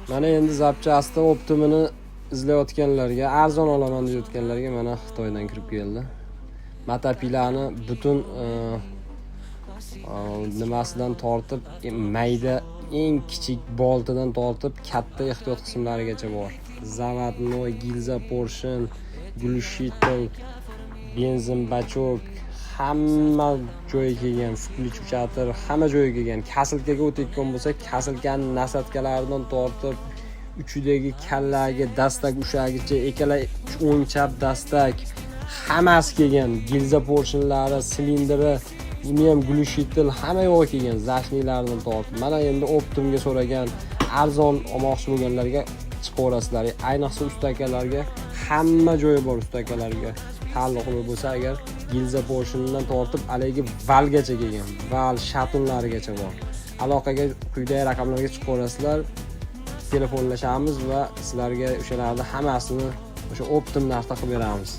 Mana endi запчасть оптом ini izlayotganlarga, arzon olaman deyotganlarga mana Xitoydan kirib keldi. Мотопила ni butun nimasidan tortib, mayda eng kichik boltidan tortib katta ehtiyot qismlarigacha bor. Заводной, gilza поршень, глушитель, benzin бачок, hamma joyi kelgan, включатель hamma joyi kelgan. Косилка ga o'tayotgan bo'lsa, косилка ni насадка laridan tortib uchidagi kallagi, dastak ushagicha, ikkala o'ng chap dastak hammasi kelgan. Gilza поршень lari, silindri, uni ham глушитель, hamma yog'i kelgan, задний laridan tortib. Mana endi оптом ga so'ragan, arzon olmoqchi bo'lganlarga chiqaverasizlar. Ayniqsa usta akalarga, hamma joyi bor usta akalarga taalluqli bo'lsa agar, gilza поршень dan tortib haligi valgacha kelgan, val шатун larigacha bor. Aloqaga quyidagi raqamlarga chiqaverasizlar, telefonlashamiz va sizlarga o'shalarni hammasini o'sha оптом narxda qilib beramiz.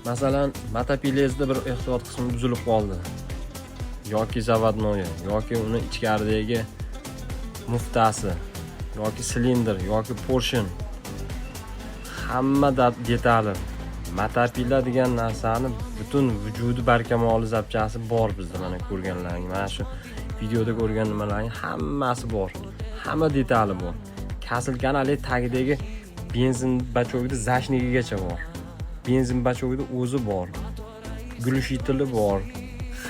Masalan, мотопила ngizda bir ehtiyot qismi buzilib qoldi yoki заводной, yoki uni ichkaridagi muftasi, yoki silindr, yoki поршень, hamma detali, мотопила degan narsani butun vujudi barkamoli запчасть i bor bizda. Mana ko'rganlaring, mana shu videoda ko'rgan nimalaring hammasi bor, hamma detali bor. Косилка ni haligi tagidagi benzin бачок ni задний gigacha bor, benzin бачок ni o'zi bor, глушители bor,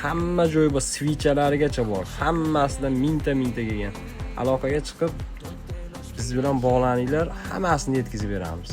hamma joyi bor, свеча larigacha bor, hammasidan mingta mingta kelgan. Aloqaga chiqib, biz bilan bog'laninglar, hammasini yetkazib beramiz.